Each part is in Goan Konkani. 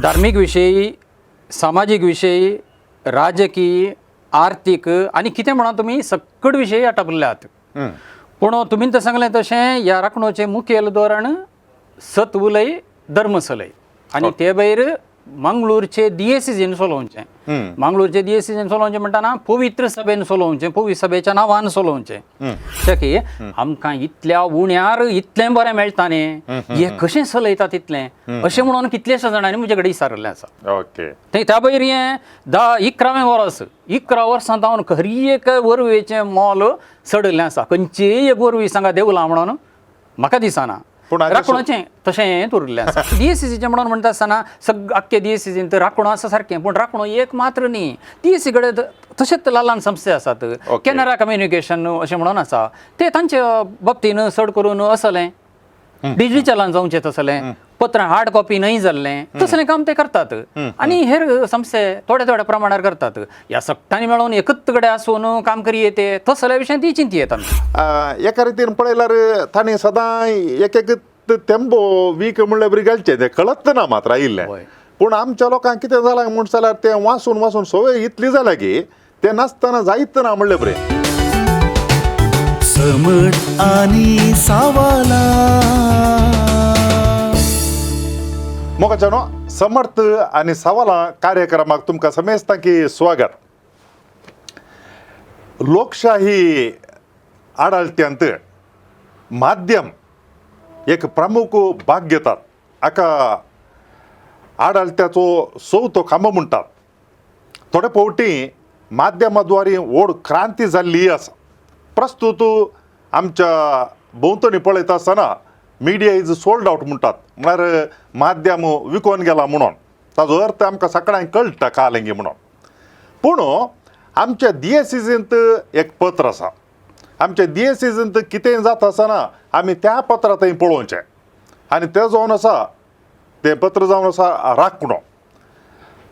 धार्मीक विशयी, सामाजीक विशयी, राजकीय, आर्थीक आनी कितें म्हणा तुमी सगळे विशय आटापिल्ले आहात. पूण तुमी तर सांगलें तशें ह्या राखणोचें मुखेल धोरण सत उलय धर्म चलय आनी ते भायर मंगळूरचे दियेसीजीन चलोवचें. मंगळूरचे दियेसीजीन चलोवचें म्हणटना पवित्र सभेन चलोवचें, पवित्र सभेच्या नांवान चलोवचें. की आमकां इतल्या उण्यार इतलें बरें मेळटा न्ही, हे कशें चलयतात इतलें अशें म्हणून कितलेशा जाणांनी म्हजे कडेन विचारिल्लें आसा. ते त्या भायर हें 10-11वें वर्स, 11 वर्सां जावन हरी एक वरवेचें मोल चडिल्लें आसा. खंयचीय एक वरवी सांगा देवलां म्हणून म्हाका दिसना. पूण आनी राखणोचें तशें उरिल्लें आसा. डीएसीसीचें म्हणून म्हणटा आसतना आख्खे डीएसीसीन तर राखणो आसा सारकें, पूण राखणो एक मात्र न्ही. डीएसी कडेन तशेंच ल्हान ल्हान संस्थे आसात. कॅनरा कम्युनिकेशन अशें म्हणून आसा, ते तांचे बाबतीन चड करून असलें डिजिटलान जावचें तसलें पत्रां हार्ड कॉपी न्हय जाल्लें तसलें काम ते करतात आनी हेर संस्थे थोड्या थोड्या प्रमाणार करतात. ह्या सगळ्यांनी मेळून एकच कडेन आसून काम करी येते तसल्या विशयान ती चिंती येता. एका रितीन पळयल्यार तांणी सदां एक एक तेंबो वीक म्हणल्यार बरी घालचें तें कळत ना मात्र आयिल्लें. पूण आमच्या लोकांक कितें जालां म्हूण जाल्यार तें वाचून वाचून संवय इतली जाल्या की तें नासतना जायत ना म्हणलें बरें. समट आनी सावाला. मोगाच्यानो, समर्थ आनी सवालां कार्यक्रमाक तुमकां समेस्तां की स्वागत. लोकशाही आडाळत्यांत माध्यम एक प्रमुख भाग घेतात. हाका आडाळत्याचो चवथो खांबो म्हणटात. थोडे फावटी माध्यमाद्वारे व्हड क्रांती जाल्ली आसा. प्रस्तूत आमच्या भोंवतणी पळयता आसतना मिडिया is sold out म्हणटात, म्हळ्यार माध्यम विकोन गेला म्हणून. ताजो अर्थ आमकां सगळ्यांक कळटा कालंगी म्हणून. पूण आमच्या दियेसीजींत एक पत्र आसा. आमच्या दियेसीजींत कितें जाता आसतना आमी त्या पत्रां थंय पळोवचें आनी तें जावन आसा, तें पत्र जावन आसा राखणो.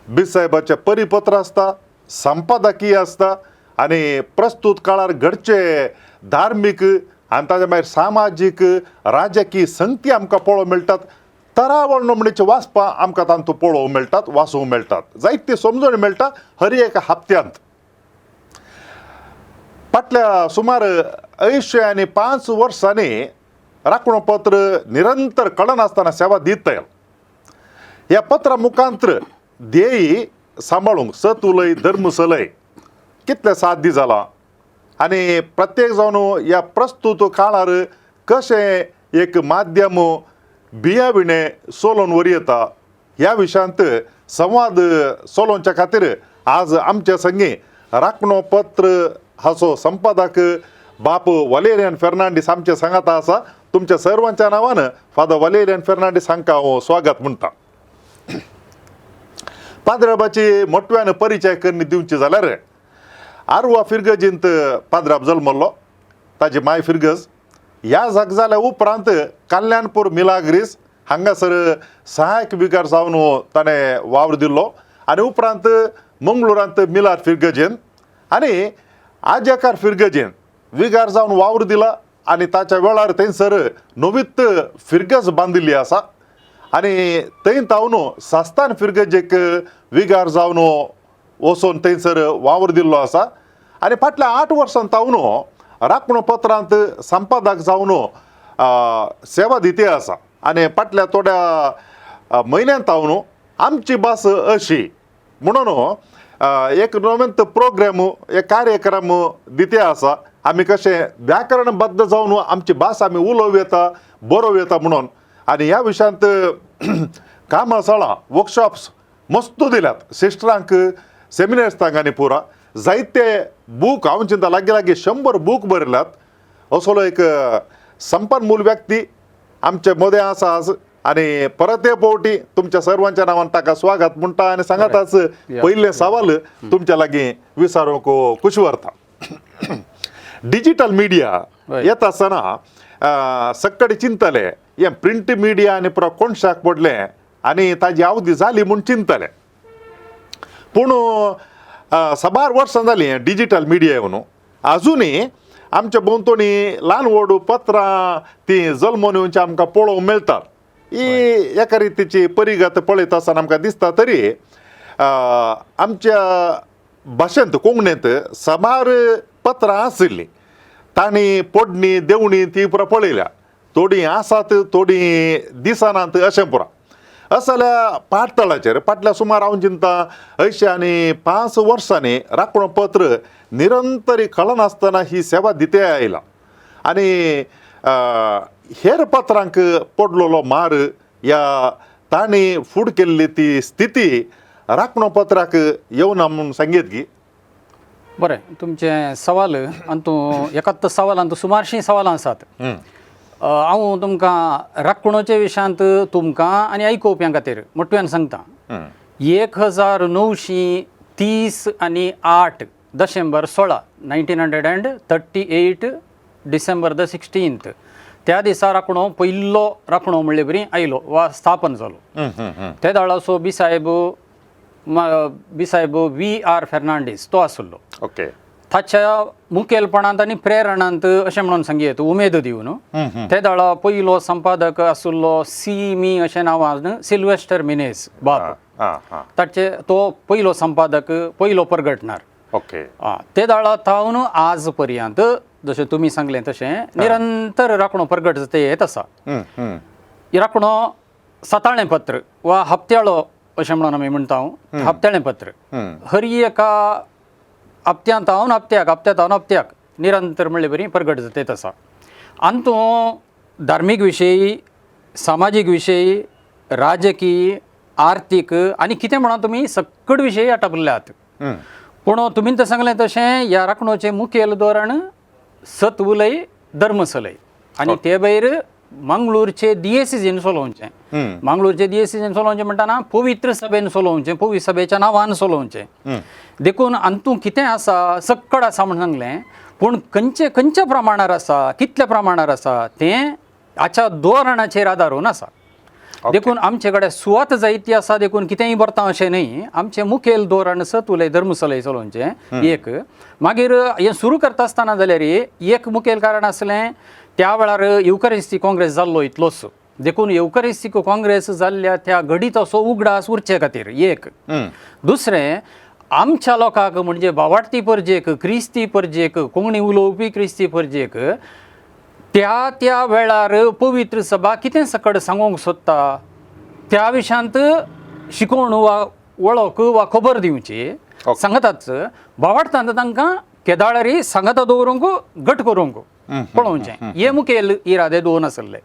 बिसाहेबाचें परिपत्र आसता, संपादकीय आसता आनी प्रस्तूत काळार घडचे धार्मीक आनी ताच्या मागीर सामाजीक, राजकीय संगती आमकां पळोवंक मेळटात. तरावळ नमणेचे वाचपां आमकां तांतूं पळोवंक मेळटात, वाचूंक मेळटात, जायती समजण मेळटा हर एका हप्त्यांत. फाटल्या सुमार 85 वर्सांनी राखणो पत्र निरंतर कळनासतना सेवा दीत येयल. ह्या पत्रा मुखांत्र ध्येय सांबाळूंक सत उलय धर्म चलय कितलें साध्य जालां आनी प्रत्येक जावन ह्या प्रस्तूत काळार कशें एक माध्यम बिया विणें चलोवन व्हर येता ह्या विशयांत संवाद चलोवच्या खातीर आज आमच्या संगी राखणो पत्र हाचो संपादक बाप वलेरियन फेर्नांडीस आमच्या सांगाता आसा. तुमच्या सर्वांच्या नांवान फादर वलेरियन फेर्नांडीस हांकां हांव स्वागत म्हणटा. पाद्राबाची मोटव्यान परिचय करून दिवची जाल्यार आरवा फिरगजींत पाद्राब जल्मल्लो. ताजी माय फिरगज. ह्या जाग जाल्या उपरांत कल्याणपूर मिलाग्रीस हांगासर सहायक विगार जावन ताणें वावर दिल्लो आनी उपरांत मंगळुरांत मिलार फिरगजेन आनी आजेकार फिरगजेन विगार जावन वावर दिला आनी ताच्या वेळार थंयसर नवीत फिरगज बांदिल्ली आसा आनी थंय तावन सास्तान फिरगजेक विगार जावन वचून थंयसर वावर दिल्लो आसा आनी फाटल्या 8 वर्सां तावन राखणो पत्रांत संपादक जावन सेवा दिती आसा आनी फाटल्या थोड्या म्हयन्यान तावन आमची भास अशी म्हणून एक नवेंत प्रोग्राम, एक कार्यक्रम दिते आसा. आमी कशें व्याकरणबद्ध जावन आमची भास आमी उलोवं येता, बरोवं येता म्हणून. आनी ह्या विशयांत कामासाळां, वर्कशॉप्स मस्त दिल्यात सिस्टरांक, सेमिनार्सांक आनी पुरा जायते बूक, हांव चिंता लागीं लागीं 100 बूक बरयल्यात. असलो एक संपन्न मूल व्यक्ती आमचे मदें आसा आज आनी परत हे फावटी तुमच्या सर्वांच्या नांवान ताका स्वागत म्हणटा आनी सांगाताच पयलें सवाल तुमच्या लागीं विचारूंक खुशी व्हरता. डिजिटल मिडिया येता आसतना सक्कडे चिंतले हें प्रिंट मिडिया आनी पुरो कोणशाक पडलें आनी ताजी अवधी जाली म्हूण चिंतले. पूण साबार वर्सां जालीं डिजिटल मिडिया येवन आजुनूय आमच्या भोंवतणी ल्हान व्हड पत्रां ती जल्मून येवची आमकां पळोवंक मेळटात. ही एका रितीची परिगत पळयत आसतना आमकां दिसता तरी आमच्या भाशेंत कोंकणींत समार पत्रां आशिल्लीं, तांणी पोडणी देवणी ती पुरा पळयल्या, थोडीं आसात थोडीं दिसनात अशें पुरा. असल्या पाटतळाचेर फाटल्या सुमार हांव चिंता 85 वर्सांनी राखणो पत्र निरंतरी कळनासतना ही सेवा दिते आयला आनी हेर पत्रांक पडलेलो मार या तांणी फूड केल्ली ती स्थिती राखणो पत्राक येवना म्हूण सांगीत की. बरें, तुमचें सवाल अंतू एकाच सवालांत सुमारशीं सवालां आसात. हांव तुमकां राखणोच्या विशयांत तुमकां आनी आयकुप्यां खातीर मोटव्यान सांगता. 1938 दशेंबर 16, 1938 December the 16th, त्या दिसा राखणो पयलो राखणो म्हणले बरी आयलो वा स्थापन जालो. ते दाळाचो बिसाहेब बिसाहेब वी आर फेर्नांडीस तो आसलो. ताच्या मुखेलपणांत आनी प्रेरणांत अशें म्हणून सांगयेत, उमेद दिवन ते दाळा पयलो संपादक आशिल्लो सी मी अशें नांवान सिल्वेस्टर मिनेज बाब, आं आं ताचे तो पयलो संपादक, पयलो परगटणार. ते दाळा थावन आज पर्यंत जशें तुमी सांगलें तशें निरंतर राखणो परगट जाता येत आसा. राखणो सताळें पत्र वा हप्त्याळो अशें म्हणून आमी म्हणटा, हप्त्याळें पत्र हर एका हप्त्यांत हांव हप्त्याक, हप्त्यांत हांव हप्त्याक निरंतर म्हणले बरी परगट जाता येत आसा. आनी तूं धार्मीक विशयी, सामाजीक विशयी, राजकीय, आर्थीक आनी कितें म्हणा तुमी सक्कड विशयी आटापल्ले आहात. पूण तुमी तर सांगलें तशें ह्या राखणोचें मुखेल धोरण सत उलय धर्म चलय आनी ते भायर मंगळूरचे दियेसीजीन चलोवचें. मंगळूरचे दियेसीजीन चलोवचें म्हणटना पवित्र सभेन चलोवचें, पवित्र सभेच्या नांवान चलोवचें. देखून अंतू कितें आसा सक्कड आसा म्हण सांगलें, पूण खंयचे खंयच्या प्रमाणार आसा, कितल्या प्रमाणार आसा तें हाच्या धोरणाचेर आदारून आसा. देखून आमचे कडेन सुवात जायती आसा, देखून कितेंय बरता अशें न्हय. आमचें मुखेल धोरण सत उलय धर्म चलय चलोवचें एक. मागीर हें सुरू करता आसतना जाल्यार एक मुखेल कारण आसलें त्या वेळार येवकरिस्ती काँग्रेस जाल्लो इतलोच, देखून येवकरिस्तीक काँग्रेस जाल्ल्या त्या घडीत असो उगडास उरचे खातीर एक. दुसरें आमच्या लोकांक म्हणजे बावाटती परजेक, क्रिस्ती परजेक, कोंकणी उलोवपी क्रिस्ती परजेक त्या त्या वेळार पवित्र सभा कितें सकड सांगूंक सोदता त्या विशयांत शिकोवण वा वळख वा खबर दिवची. सांगताच बावाडटांत तांकां केदाळारी सांगता दवरूंक, घट करूंक पळोवचें, हे मुखेल इरादे दोन आसले.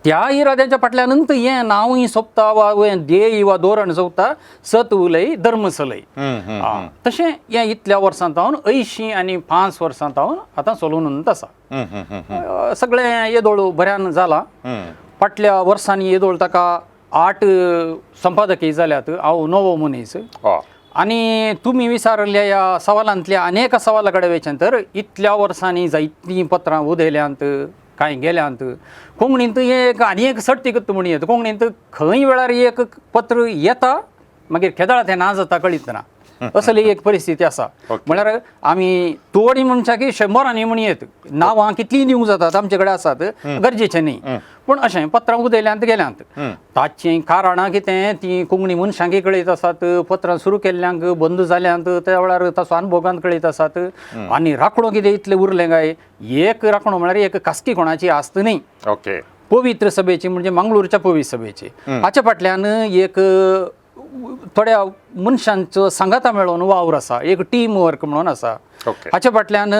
त्या इराद्यांच्या फाटल्यानूच हें नांवूय सोंपता वा हें ध्येय वा धोरण सोंपता, सत उलय धर्म चलय. तशें हें इतल्या वर्सां जावन 85 वर्सां जावन आतां चलून आसा. सगळें येदोळ बऱ्यान जालां. फाटल्या वर्सांनी येदोळ ताका 8 संपादकी जाल्यात. हांव नवो मनीस. आनी तुमी विचारिल्ल्या ह्या सवालांतल्या अनेक सवाला कडेन वयचें तर इतल्या वर्सांनी जायतीं पत्रां उदयल्यांत, कांय गेल्यांत. कोंकणींत एक आनी एक सट्टी म्हण येता, कोंकणींत खंय वेळार एक पत्र येता मागीर केदळा तें ना जाता कळीत ना, असली एक परिस्थिती आसा. म्हळ्यार आमी थोडीं म्हणच्या की शंबरांनी म्हण येत, नांवां कितलीं दिवंक जातात आमचे कडेन आसात, गरजेचें न्ही. पूण अशें पत्रां उदयल्यांत गेल्यांत, ताचीं कारणां कितें तीं कोंकणी मनशांकय कळयत आसात, पत्रां सुरू केल्ल्यांक बंद जाल्यांत त्या वेळार ताचो अनुभोगान कळयत आसात. आनी राखणो कितें इतलें उरलें काय एक राखणो म्हळ्यार एक खासगी कोणाची आस्त न्ही. पवित्र सभेची म्हणजे मंगळूरच्या पवित्र सभेची, हाच्या फाटल्यान एक थोड्या मनशांचो सांगाता मेळोवन वावर आसा, एक टीम वर्क म्हणून आसा. हाच्या फाटल्यान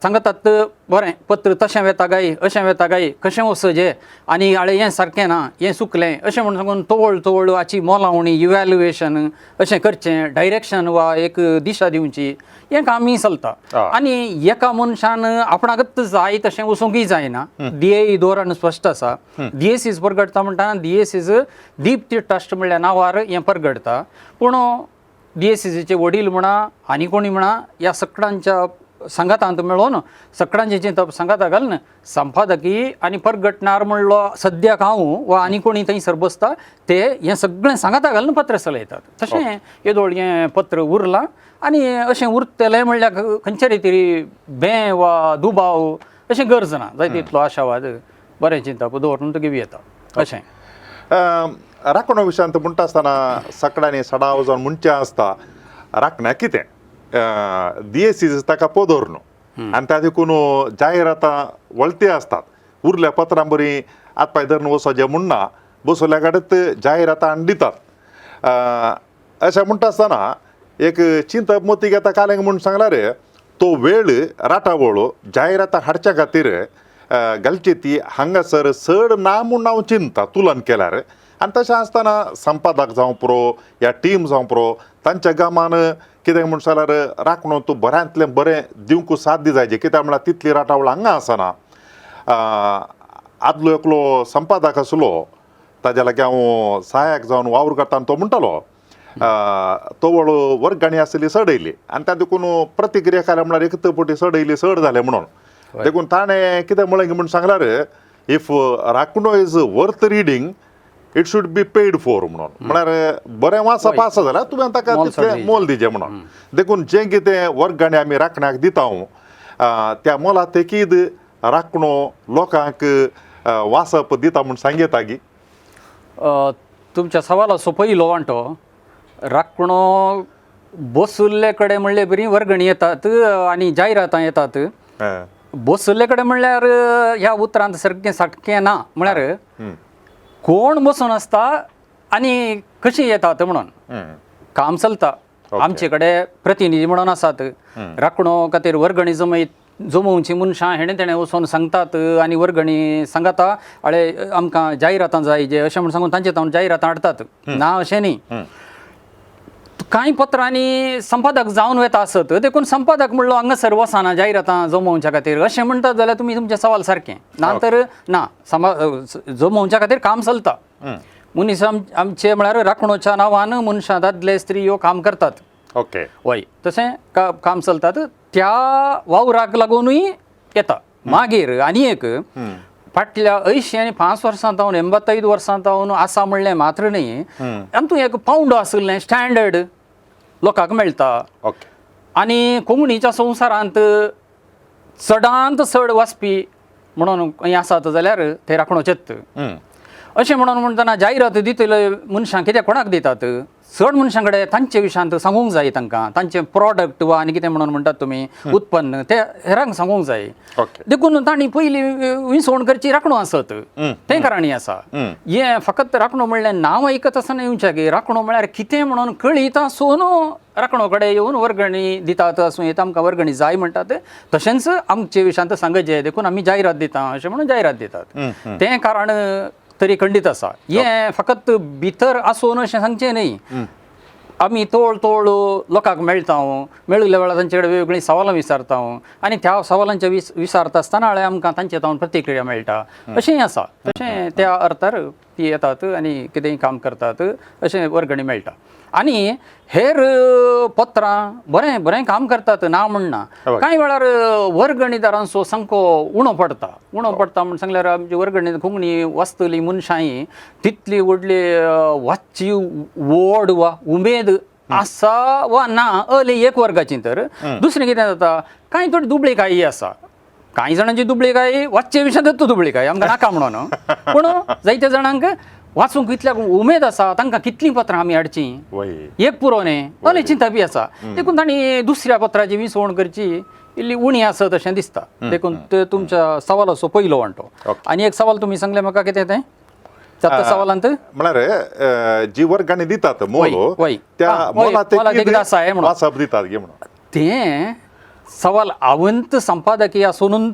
सांगतात बरें पत्र तशें वेता काय अशें वेता काय कशें वचजें आनी आळे हें सारकें ना हें चुकलें अशें म्हणून सांगून तवळ तवळ हाची मोलावणी इव्हॅल्युएशन अशें करचें, डायरेक्शन वा एक दिशा दिवची, हें कामय चलता. आनी एका मनशान आपणाकच जाय तशें वचूंकय जायना. ध्येय धोरण स्पश्ट आसा. दियेसीस परगटता म्हणटा, दियेसीस दीप्ती ट्रस्ट म्हणल्या नांवार हें परगटता, पूण दियेसीचे वडील म्हणा आनी कोणी म्हणा ह्या सगळ्यांच्या सांगातांत मेळोवन सगळ्यांचे चिंतप सांगाता घालून संपादकी आनी परगटणार म्हणलो सद्याक हांव वा आनी कोणी थंयसर बसता ते हें सगळें सांगाता घालून पत्र चलयतात. तशें येदोळ हें पत्र उरलां आनी अशें उरतलें म्हणल्यार खंयच्या तरी बें वा दुबाव अशें गरज ना, जाय तितलो आशावाद बरें चिंतप दवरून तो घेवं येता अशें. राखणो विशयांत म्हणटा आसतना सगळ्यांनी सडाव जावन म्हणचें आसता राखण्या कितें दियेसीस ताका पोदोर न्हू आनी त्या देखून जायरातां वळती आसतात उरल्या पत्रां बरी आतपाय धरून वचोचें म्हणना बसवल्या कडेन जायरातां हाडून दितात. अशें म्हणटा आसतना एक चिंतप मोती घेता कालेंग म्हूण सांगल्यार तो वेळ राटावळ जायरातां हाडच्या खातीर घालची ती हांगासर चड ना म्हूण हांव चिंता तुलन केल्यार. आनी तशें आसतना संपादक जावं पुरो या टीम जावं पुरो तांच्या गामान कितें म्हूण जाल्यार राखणो तूं बऱ्यांतलें बरें दिवंक साध्य जायचे कित्याक म्हळ्यार तितली राटावळ हांगा आसना. आदलो एकलो संपादक आसलो ताज्या लागीं हांव सहायक जावन वावर करता आनी तो म्हणटालो तवळ वर्गाणी आसली चड येयली आनी त्या देखून प्रतिक्रिया केल्या म्हळ्यार एक पटी चड येयली चड जालें म्हणून देखून ताणें कितें म्हळें म्हूण सांगल्यार if Rakhno is worth reading it should be paid for म्हणून म्हळ्यार बरें वाचप आसा जाल्यार तुवें ताका तितलें मोल दिजें म्हणून. देखून जें कितें वर्गाणी आमी राखण्याक दिता त्या मोला तेकीद राखणो लोकांक वाचप दिता म्हूण सांगता गी. तुमच्या सवालाचो पयलो वांटो राखणो बसुल्ले कडेन म्हणले बरी वर्गणी येतात आनी जायरातां येतात. बसुल्ले कडेन म्हणल्यार ह्या उतरांत सारकें सारकें ना म्हळ्यार कोण बसून आसता आनी कशी येतात म्हणून काम चलता. आमचे कडेन प्रतिनिधी म्हणून आसात राखणो खातीर वर्गणी जमोवची मनशां हेणें तेणें वचोन सांगतात आनी वर्गणी सांगता अळे आमकां जायरातां जाय जे अशें म्हूण सांगून तांचे तावन जायरातां हाडटात ना अशें न्ही. कांय पत्रांनी संपादक जावन वता आसत देखून संपादक म्हणलो हांगासर वचना जायरातां जमोवच्या खातीर अशें म्हणटात जाल्यार तुमी तुमचें सवाल सारकें ना तर ना जमोवच्या खातीर काम चलता. मनीस आमचे म्हळ्यार राखणोच्या नांवान मनशां दादले स्त्रियो काम करतात. ओके वय तशें काम चलतात त्या वावराक लागूनय येता. मागीर आनी एक फाटल्या 80 आनी 5 वर्सां जावन 85 वर्सां जावन आसा म्हणलें मात्र न्ही आनी तूं एक पावंडो आशिल्लें स्टँडर्ड लोकांक मेळटा. ओके आनी कोंकणीच्या संवसारांत चडांत चड वाचपी म्हणून हें आसात जाल्यार ते राखणोचेत. अशें म्हणून म्हणटना जायरात दितले मनशां कित्याक कोणाक दितात चड मनशां कडेन तांचे विशयांत सांगूंक जाय तांकां तांचें प्रॉडक्ट वा आनी कितें म्हणून म्हणटात तुमी उत्पन्न ते हेरांक सांगूंक जाय. देखून तांणी पयलीं विसवण करची राखणो आसत तें कारणी आसा. हें फकत राखणो म्हणल्यार नांव आयकत आसतना येवचें की राखणो म्हळ्यार कितें म्हणून कळीत आसून राखणो कडेन येवन वर्गणी दितात आसूं येता आमकां वर्गणी जाय म्हणटात तशेंच आमचे विशयांत सांगचें देखून आमी जायरात दिता अशें म्हणून जायरात दितात तें कारण तरी खंडीत आसा. हें फकत भितर आसून अशें सांगचें न्ही. आमी तोळ तोळ लोकांक मेळटा मेळिल्ल्या वेळार तांचे कडेन वेगवेगळीं सवालां विचारता आनी त्या सवालांचे विचारता आसतना आमकां तांचे जावन प्रतिक्रिया मेळटा अशेंय आसा. तशें त्या अर्थार ती येतात आनी कितेंय काम करतात अशें वर्गणी मेळटा. आनी हेर पत्रां बरें बरें काम करतात ना म्हणना कांय वेळार वर्गणीदारांचो सामको उणो पडटा. उणो पडटा म्हण सांगल्यार आमची वर्गणी कोंकणी वाचतली मनशांय तितली व्हडली वाचची ओड वा उमेद आसा वा ना अली एक वर्गाची. तर दुसरें कितें जाता कांय थोडी दुबळीकाय आसा कांय जाणांची दुबळीकाय वाचचे विशयांत दुबळीकाय आमकां नाका म्हणून पूण जायत्या जाणांक वाचूंक इतल्याक उमेद आसा तांकां कितलीं पत्रां आमी हाडचीं एक पुरो न्ही अले चिंतपी आसा देखून तांणी दुसऱ्या पत्राची विसवण करची इल्ली उणी आसत अशें दिसता. देखून ते तुमच्या सवालाचो पयलो वांटो. आनी एक सवाल तुमी सांगलें म्हाका कितें तें जाता सवालांत म्हळ्यार जी वर्गांनी दितात मोल त्या मोला आसा वाचप दितात म्हणून तें सवाल आवंत संपादकीय आसून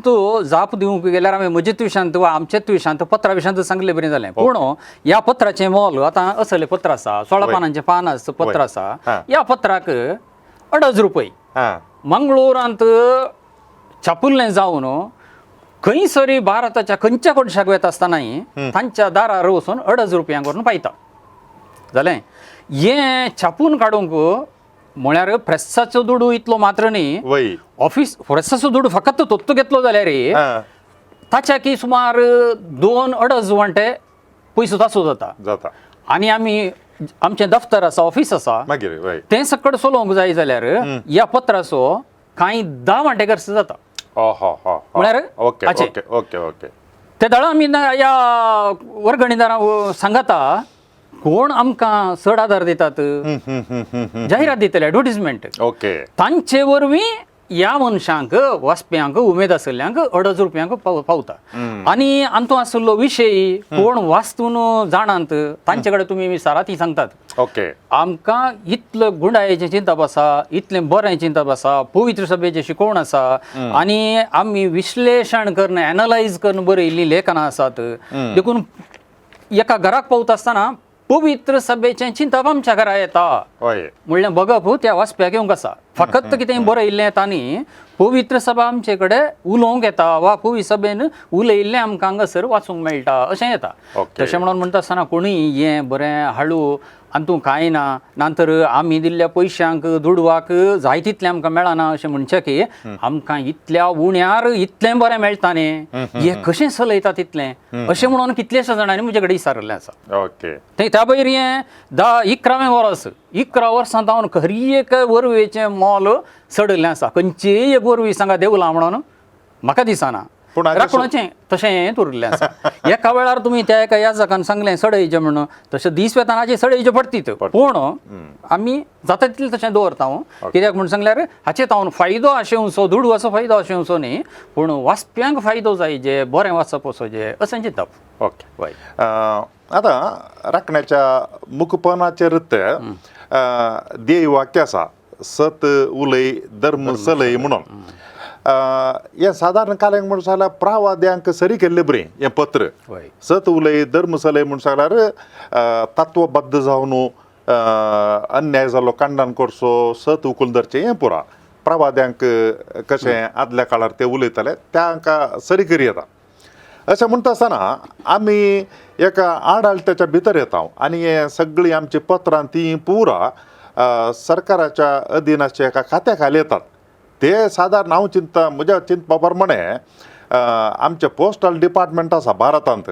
जाप दिवंक गेल्यार आमी म्हजेच विशयांत वा आमचेच विशयांत पत्रा विशयांत सांगले बरें जालें. पूण ह्या पत्राचें मोल आतां असलें पत्र आसा 16 पानांचें पान आसा पत्र आसा ह्या पत्राक 2.5 रुपये मंगळुरांत छापुल्लें जावन खंयसरी भारताच्या खंयच्या कोनशाक वता आसतनाय तांच्या दारार वचून 2.5 रुपयांक व्हरून पायता जालें. हें छापून काडूंक म्हळ्यार प्रेसाचो दुडू इतलो मात्र न्ही ऑफिस प्रेसाचो दुडू फकत तोत्तो घेतलो जाल्यार ताच्या की सुमार 2-2.5 वांटे पयसो तासो जाता जाता. आनी आमी आमचें दफ्तर आसा ऑफिस आसा तें सकट चलोवंक जाय जाल्यार ह्या पत्राचो कांय 10 वांटे खर्च जाता. म्हळ्यार ओके ओके ओके ते दळा आमी ह्या वर्गणीदारां सांगाता कोण आमकां चड आदार दितात, जाहिरात दितले, एडवर्टिजमेंट. ओके. तांचे वरवीं ह्या मनशांक, वाचप्यांक, उमेद आशिल्ल्यांक 2.5 रुपयांक पावता. आनी आमचो आशिल्लो विशय कोण वाचून जाणात तांचे कडेन तुमी विचारा, ती सांगतात. ओके. आमकां इतलो गुंडायेचें चिंतप आसा, इतलें बरें चिंतप आसा, पवित्र सभेचें शिकोवण आसा आनी आमी विश्लेशण करून, एनलायज करून बरयल्लीं लेखनां आसात. देखून एका घराक पावता आसतना पवित्र सभेचें चिंतप आमच्या घरा येता. हय. म्हणल्यार बगप त्या वाचप्याक येवंक आसा. फकत कितें बरयल्लें येता न्ही, पवित्र सभा आमचे कडेन उलोवंक येता वा पवित्र सभेन उलयल्लें आमकां हांगासर वाचूंक मेळटा अशें येता. तशें म्हणून म्हणटा आसतना कोणूय हें बरें हाडू आनी तूं कांय ना, नंतर आमी दिल्ल्या पयशांक दुडवाक जाय तितलें आमकां मेळना अशें म्हणचें की आमकां इतल्या उण्यार इतलें बरें मेळटा न्ही, हें कशें चलयता तितलें अशें म्हणून कितलेशा जाणांनी म्हजे कडेन विचारिल्लें आसा. ओके. ते त्या भायर हें 10-11वें वर्स, 11 वर्सां जावन हर एक वरवेचें मोल चडिल्लें आसा. खंयचीय एक वरवी सांगा देंवलां म्हणून म्हाका दिसना. पूण राखणोचें तशें उरिल्लें आसा. एका वेळार तुमी त्या एका याजकान सांगलें सडयचें म्हणून, तशें दीस वेताना हाचे सडयचे पडटीत, पूण आमी जाता तितलें तशें दवरता. हांव कित्याक म्हूण सांगल्यार हाचे तावन फायदो आशेवचो, दुडू असो फायदो आशेवचो न्ही, पूण वाचप्यांक फायदो जाय, जे बरें वाचप असो जे अशें चिंतप. ओके. वय. आतां राखण्याच्या मुखपणाचेर ध्येय वाक्य आसा, सत उलय धर्म सलय म्हणून. हें सादारण कालेंक म्हण जाल्यार प्रावाद्यांक सरी केल्ले बरें हें पत्र. सत उलय धर्म सलय म्हण सांगल्यार तत्वबद्ध जावन अन्याय जाल्लो कांडान करचो, सत उखलून धरचें, हें पुरा प्रवाद्यांक कशें आदल्या काळार ते उलयताले तांकां सरी करी येता. अशें म्हणटा आसतना आमी एका आडाळत्याच्या भितर येता आनी हें सगळीं आमची पत्रां तीं पुरा सरकाराच्या अधीन आसच्या एका खात्या खाली येतात. ते सादारण हांव चिंता म्हज्या चिंतपा प्रमाणे आमचें पोस्टल डिपार्टमेंट आसा भारतांत,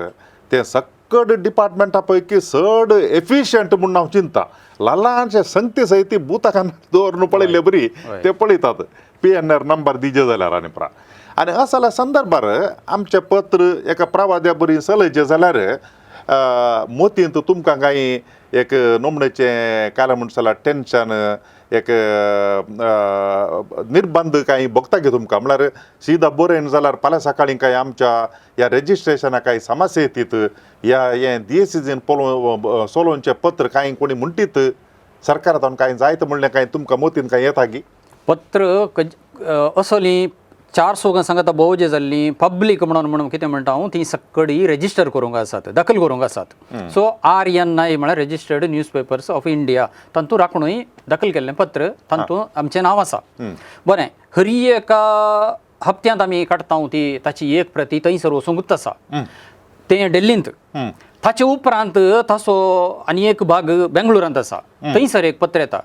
तें सक्कड डिपार्टमेंटा पैकी चड एफिशियंट म्हूण हांव चिंता. ल्हानशें संगती सयती बुताखान दवरून पळयल्ले बरी ते पळयतात, PNR number दिजे जाल्यार. आनी प्रा आनी असल्या संदर्भार आमचें पत्र एका प्रवाद्या बरी चलयचें जाल्यार मोतींत तुमकां कांय एक नोमणेचें कांय म्हणटा जाल्यार टेंशन, एक निर्बंध कांय भोगता की तुमकां? म्हळ्यार सीधा बरयन जाल्यार फाल्यां सकाळीं कांय आमच्या ह्या रेजिस्ट्रेशनाक कांय समस्या येतीत, ह्या हें डीएसीजीन पळोवन सोलोवचें पत्र कांय कोणी म्हणटीत सरकारांत कांय जायत म्हणलें कांय तुमकां मोतीन कांय येता की? पत्र असली 4 सोगां सांगता भोव जे जाल्लीं पब्लीक म्हणून म्हणून कितें म्हणटा हांव, ती सक्कडी रेजिस्टर करूंक आसात, दाखल करूंक आसात. सो RNI म्हळ्यार registered news papers of India, तातूंत राखणूय दाखल केल्लें पत्र, तातूंत आमचें नांव आसा. बरें, हरी एका हप्त्यांत आमी काडटा ती ताची एक प्रती थंयसर वचूंकच आसा, तें दिल्लींत. ताचे उपरांत ताचो आनी एक भाग बेंगळुरांत आसा, थंयसर एक पत्र येता.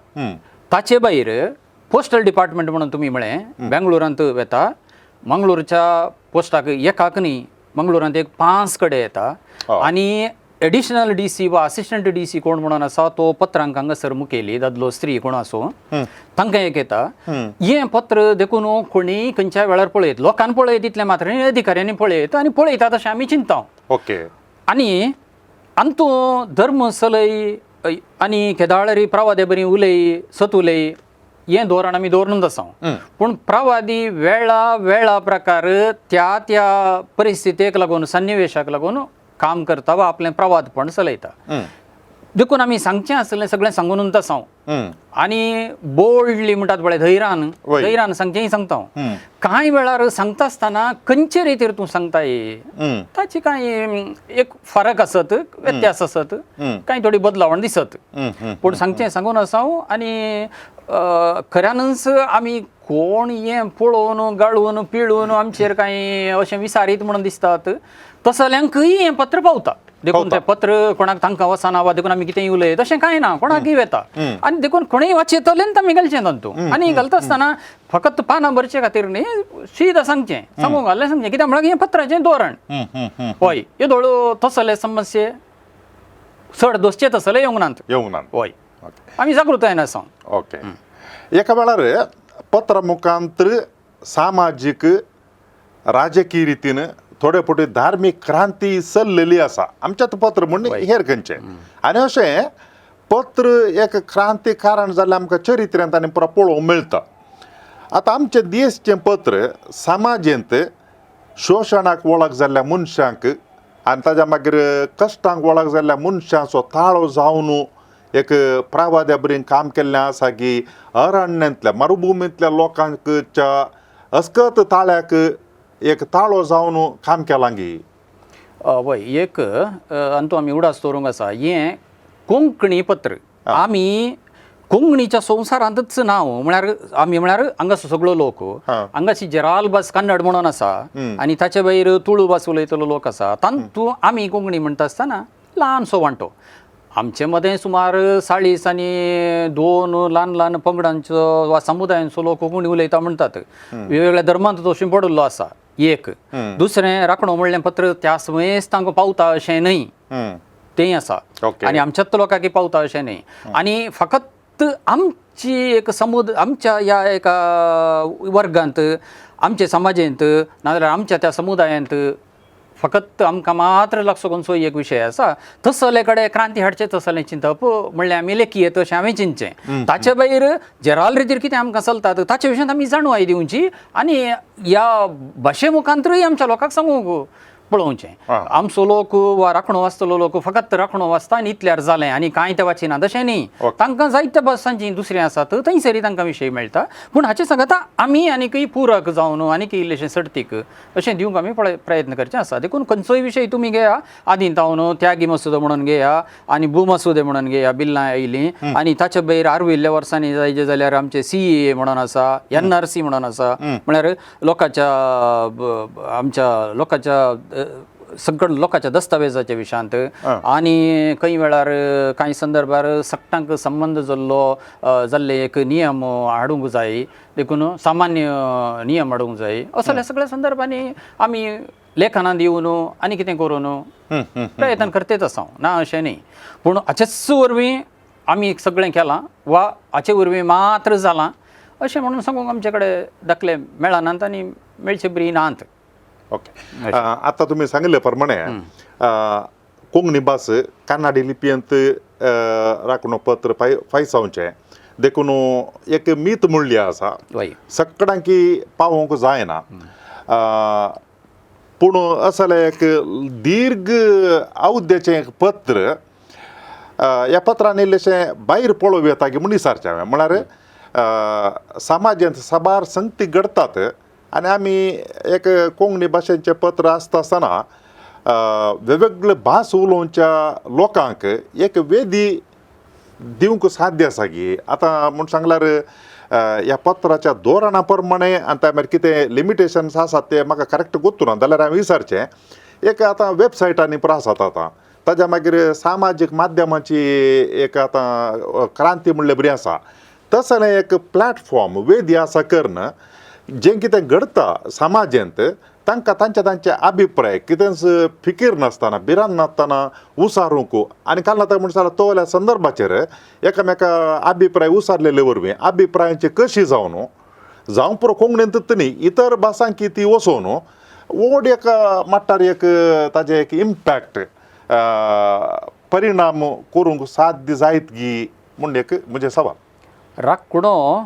ताचे भायर पोस्टल डिपार्टमेंट म्हणून तुमी म्हळें बेंगळुरांत वेता, मंगळूरच्या पोस्टाक एकाक न्ही, मंगळुरांत एक 5 कडेन येता. आनी एडिशनल DC वा असिस्टंट DC कोण म्हणून आसा तो पत्रांक हांगासर मुखेली, दादलो स्त्री कोण आसूं, तांकां एक येता हें पत्र. देखून कोणीय खंयच्याय वेळार पळयत, लोकान पळयत इतलें मात्र न्ही, अधिकाऱ्यांनी पळयत आनी पळयतात अशें आमी चिंता. ओके. आनी अंतू धर्म सलय आनी केदाळरी प्रवादे बरी उलय, सत उलय हें धोरण आमी दवरूनच आसा. पूण प्रवादी वेळा वेळा प्रकार त्या त्या परिस्थितीक लागून, सन्निवेशाक लागून काम करता वा आपलें प्रवादपण चलयता. देखून आमी सांगचें आसलें सगळें सांगूनच आसा आनी बोल्डली म्हणटात पळय, धैर्यान धैर्यान सांगचेंय सांगता हांव. कांय वेळार सांगता आसतना खंयचे रितीर तूं सांगताय ताची कांय एक फरक आसत, व्यत्यास आसत, कांय थोडी बदलावण दिसत, पूण सांगचें सांगून आसा हांव. आनी खऱ्यानच आमी कोण हें पळोवन गाळून पिळून आमचेर कांय अशें विसारीत म्हणून दिसतात, तसल्यांकूय हें पत्र पावता. देखून तें पत्र कोणाक तांकां वचना वा देखून आमी कितेंय उलयत अशें कांय ना, कोणाकूय वेता आनी देखून कोणूय वाचयतलें आमी घालचें तातूंत. आनी घालता आसतना फकत पानां भरचे खातीर न्ही, सीधा सांगचें, सांगूंक घाल्लें सांगचें, कित्याक म्हळ्यार हें पत्राचें धोरण. हय, येदोळ तसले समस्ये चड दोसचे तसले येवंक नात, येवंक नात. हय, आमी जागृतायेन आसा. ओके. एका वेळार पत्र मुखांतर सामाजीक राजकीय रितीन थोडे फावटी धार्मीक क्रांती चल्लेली आसा आमच्यात पत्र म्हूण हेर खंयचें. आनी अशें पत्र एक क्रांती कारण जाल्लें आमकां चरित्र्यांत आनी पुरो पळोवंक मेळटा. आतां आमचें देशचें पत्र समाजेंत शोशणाक वळख जाल्ल्या मनशांक आनी ताज्या मागीर कश्टांक वळख जाल्ल्या मनशांचो ताळो जावन एक प्रावाद्या बरें काम केल्लें आसा की अरण्यांतल्या मरुभुमींतल्या लोकांच्या अस्कत ताळ्याक एक ताळो जावन काम केलां गी. वय एक अंतू आमी उडास दवरूंक आसा हें कोंकणी पत्र आमी कोंकणीच्या संवसारांतच ना म्हळ्यार आमी म्हळ्यार हांगासो सगळो लोक हांगाची जेराल भास कन्नड म्हणून आसा आनी ताचे भायर तुळू भास उलयतलो लोक आसा तांतू आमी कोंकणी म्हणटा आसतना ल्हानसो वांटो आमचे मदें सुमार 40 आनी 2 ल्हान ल्हान पंगडांचो वा समुदायांचो लोक कोंकणी उलयता म्हणटात. वेगवेगळ्या धर्मांत तशें पडिल्लो आसा एक. दुसरें राखणो म्हणलें पत्र त्या समेस्त तांकां पावता अशें न्हय तेंय आसा आनी आमच्याच लोकांक पावता अशें न्हय. आनी फकत आमची एक आमच्या ह्या एका वर्गांत आमच्या समाजेंत नाजाल्यार आमच्या त्या समुदायांत फकत आमकां मात्र लागसो खंयचो एक विशय आसा तसले कडेन क्रांती हाडचें तसलें चिंतप म्हणल्यार आमी लेखी तशें हांवें चिंतचें. ताचे भायर जेराल रितीर कितें आमकां चलतात ताचे विशयांत आमी जाणवाय दिवची आनी ह्या भाशे मुखांतरूय आमच्या लोकांक सांगूंक पळोवचें. आमचो लोक वा राखणो वाचतलो लोक फकत राखणो वाचता आनी इतल्यार जालें आनी कांय ते वाचिना तशें न्ही. तांकां जायत्या भासांची दुसरीं आसात थंयसरी तांकां विशय मेळटा. पूण हाचे सांगता आमी आनीकय पुरक जावन आनीकय इल्लेशें सडतीक अशें दिवंक आमी प्रयत्न करचे आसा. देखून खंयचोय विशय तुमी घेया आदीं तावन त्यागी मसुदो म्हणून घेया आनी भू मसुदे म्हणून घेया बिल्लां आयलीं आनी ताचे भायर आर्विल्ल्या वर्सांनी जायचे जाल्यार आमचे CEA म्हणून आसा NRC म्हणून आसा म्हळ्यार लोकांच्या आमच्या लोकांच्या सगळं लोकांच्या दस्तावेजाच्या विशयांत आनी खंय वेळार कांय संदर्भार सगटांक संबंद जाल्लो जाल्ले एक नियम हाडूंक जाय देखून सामान्य नियम हाडूंक जाय असल्या सगळ्या संदर्भांनी आमी लेखनां दिवन आनी कितें करून प्रयत्न करतेच आसा ना अशें न्ही. पूण हाचेच वरवीं आमी सगळें केलां वा हाचे वरवीं मात्र जालां अशें म्हणून सांगूंक आमचे कडेन दाखले मेळनात आनी मेळचे बरी नात. ओके आतां तुमी सांगिल्ले प्रमाणे कोंकणी भास कानाडी लिपयेंत राखणो पत्र फायसावचें देखून एक मीत म्हणली आसा सगळ्यांकी पावोवंक जायना पूण असलें एक दीर्घ अवध्याचें एक पत्र ह्या पत्रान इल्लेशें भायर पळोवं येता की म्हूण विचारचें हांवें. म्हळ्यार समाजांत साबार संगती घडटात आनी आमी एक कोंकणी भाशेचें पत्र आसता आसतना वेगवेगळे भास उलोवच्या लोकांक एक वेदी दिवंक साध्य आसा की आतां म्हूण सांगल्यार ह्या पत्राच्या धोरणा प्रमाणे आनी त्या मागीर कितें लिमिटेशन्स आसात ते म्हाका करेक्ट गोत्तू ना जाल्यार हांवें विचारचें. एक आतां वेबसायटांनी पुरो आसात आतां ताज्या मागीर सामाजीक माध्यमाची एक आतां क्रांती म्हणल्यार बरी आसा तसलें एक प्लॅटफॉर्म वेदी आसा करून जें कितें घडता समाजेंत तांकां तांचे तांचे अभिप्राय कितेंच फिकीर नासतना भिरांत नासतना उसारूंक आनी काल आतां म्हणटा तोल्या संदर्भाचेर एकामेका अभिप्राय उसारलेले वरवीं अभिप्रायांची कशी जावन जावं पुरो कोंकणींतूच न्ही इतर भासांकी ती वचोवन व्हड एक माट्टार एक ताजें एक इम्पॅक्ट परिणाम करूंक साध्य जायत गी म्हूण एक म्हजें सवाल. राखणो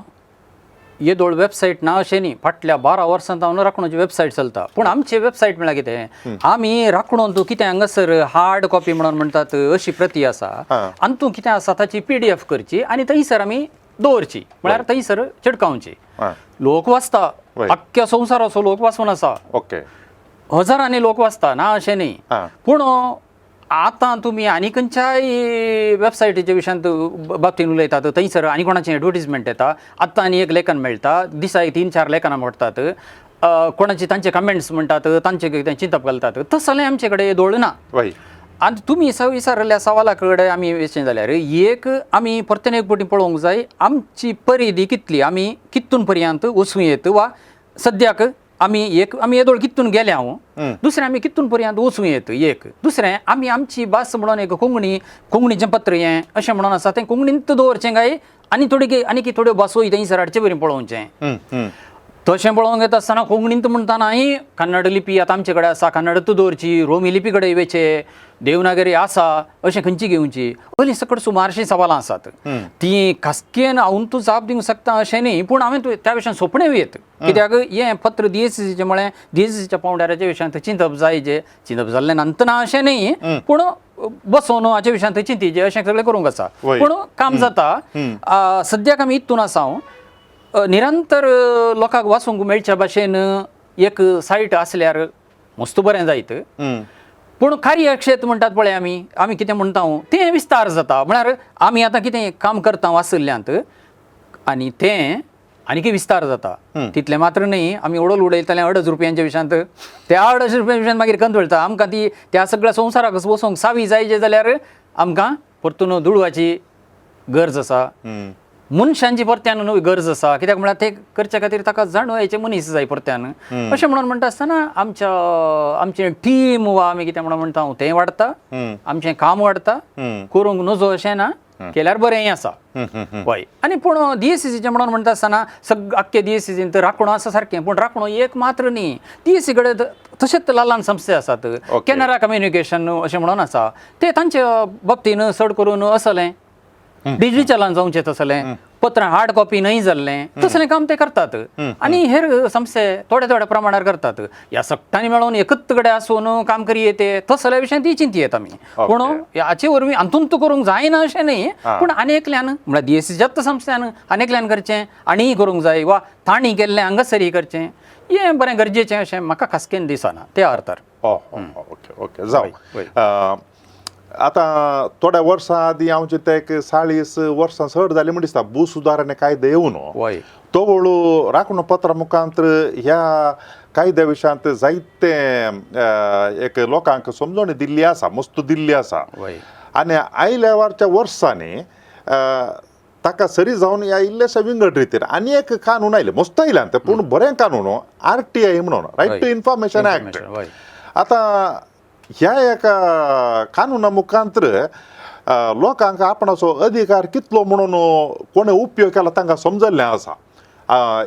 येदोळ वेबसायट ना अशें न्ही फाटल्या 12 वर्सां जावन राखणोची वेबसायट चलता. पूण आमची वेबसायट म्हळ्यार कितें आमी राखणोन तूं कितें हांगासर हार्ड कॉपी म्हणून म्हणटात अशी प्रती आसा आनी तूं कितें आसा ताची PDF करची आनी थंयसर आमी दवरची म्हळ्यार थंयसर चिटकावची. लोक वाचता अख्ख्या संवसाराचो लोक वाचून आसा ओके हजारांनी लोक वाचता ना अशें न्ही. पूण आतां तुमी आनी खंयच्याय वेबसायटीच्या विशयांत बाबतीन उलयतात थंयसर आनी कोणाचें एडवर्टीजमेंट येता आतां आनी एक लेखन मेळटा दिसाक 3-4 लेखनां पडटात कोणाचे तांचे कमेंट्स म्हणटात तांचे कितें चिंतप घालतात तसलें आमचे कडेन दोळ ना. आनी तुमी विचारिल्ल्या सवाला कडेन आमी वचचें जाल्यार एक आमी परतेन एक फावटी पळोवंक जाय आमची परिधी कितली आमी कितून पर्यंत वचूं येत वा सद्याक आमी एक आमी येदोळ कितून गेले हांव दुसरें आमी कितून पर्यंत वचूं येत एक दुसरें आमी आमची भास म्हणून एक कोंकणी कोंकणीचें पत्र हें अशें म्हणून आसा तें कोंकणींत दवरचें काय आनी थोडी आनी थोड्यो भासोय थंयसर हाडचे बरी पळोवचें. तशें पळोवंक येता आसतना कोंकणींत म्हणटनाय कन्नड लिपी आतां आमचे कडेन आसा, कन्नडूच दवरची, रोमी लिपी कडेन वेचे, देवनागरी आसा, अशें खंयची घेवची, असलीं सकट सुमारशीं सवालां आसात. तीं खासकेन हांव तूं जाप दिवंक शकता अशें न्ही, पूण हांवें त्या विशयान सोंपणें येत, कित्याक हें पत्र डीएसीसीचें म्हळें, डीएसीसीच्या पावंड्याराच्या विशयांत चिंतप जाय, जे चिंतप जाल्लें नंतर ना अशें न्ही, पूण बसोवन हाच्या विशयांत चिंतीचें अशें सगळें करूंक आसा, पूण काम जाता. सद्याक आमी इतून आसा, हांव निरंतर लोकांक वाचूंक मेळच्या भाशेन एक सायट आसल्यार मस्त बरें जायत. पूण कार्यक्षेत्र म्हणटात पळय आमी, आमी कितें म्हणटा तें विस्तार जाता, म्हळ्यार आमी आतां कितें काम करता वाचल्ल्यांत आनी तें आनीकय विस्तार जाता. तितलें मात्र न्ही, आमी उडोल उडयतले 2.5 रुपयांच्या विशयांत, त्या 2.5 रुपयांच्या विशयांत मागीर कंत वळटा आमकां, ती त्या सगळ्या संवसाराक वचोंक सावी जायचे जाल्यार आमकां परतून दुडवाची गरज आसा, मनशांची परत्यान न्हू गरज आसा, कित्याक म्हळ्यार ते करच्या खातीर ताका जाणवायचे मनीस जाय परत्यान. अशें म्हणून म्हणटा आसतना आमच्या आमचें टीम वा आमी कितें म्हणून म्हणटा तें वाडटा, आमचें काम वाडटा, करूंक नजो अशें ना, केल्यार बरेंय आसा. हय, आनी पूण डीएसीसीचें म्हणून म्हणटा आसतना सग आख्खे डीएसीसीन तर राखणो आसा सारकें, पूण राखणो एक मात्र न्ही, डीएसी कडेन तशेंच ल्हान ल्हान संस्थे आसात, कॅनरा कम्युनिकेशन अशें म्हणून आसा, ते तांचे बाबतीन चड करून असलें डिजिटलान जावचें तसलें पत्रां हार्ड कॉपी न्हय जाल्लें तसलें काम ते करतात, आनी हेर संस्थे थोड्या थोड्या प्रमाणार करतात. ह्या सगळ्यांनी मेळोवन एकच कडेन आसून काम करी येते तसल्या विशयान ती चिंती येता आमी, पूण हाचे वरवीं हातूंत करूंक जायना अशें न्ही, पूण आनी एकल्यान म्हळ्यार डीएसीच्याच संस्थ्यान आनी एकल्यान करचें आनीय करूंक जाय वा तांणी केल्लें हांगासरय करचें, हें बरें गरजेचें अशें म्हाका खासकेन दिसना त्या अर्थार. ओके ओके, जावं. आतां थोड्या वर्सां आदीं हांव चिंता एक 40 वर्सां चड जालीं म्हण दिसता भू सुदारणा कायदो येवन तो वळू राखणो पत्रा मुखांत ह्या कायद्या विशयांत जायते एक लोकांक समजणी दिल्ली आसा, मस्त दिल्ली आसा. आनी आयल्या वरच्या वर्सांनी ताका सरी जावन ह्या इल्लेशा विंगड रितीन आनी एक कानून आयले, मस्त आयल्यान ते, पूण बरें कानून आरटीआय म्हणून, रायट टू इन्फॉर्मेशन एक्ट. आतां ह्या एका कानुना मुखांतर लोकांक आपणाचो अधिकार कितलो म्हणून कोणें उपयोग केला तांकां समजल्लें आसा.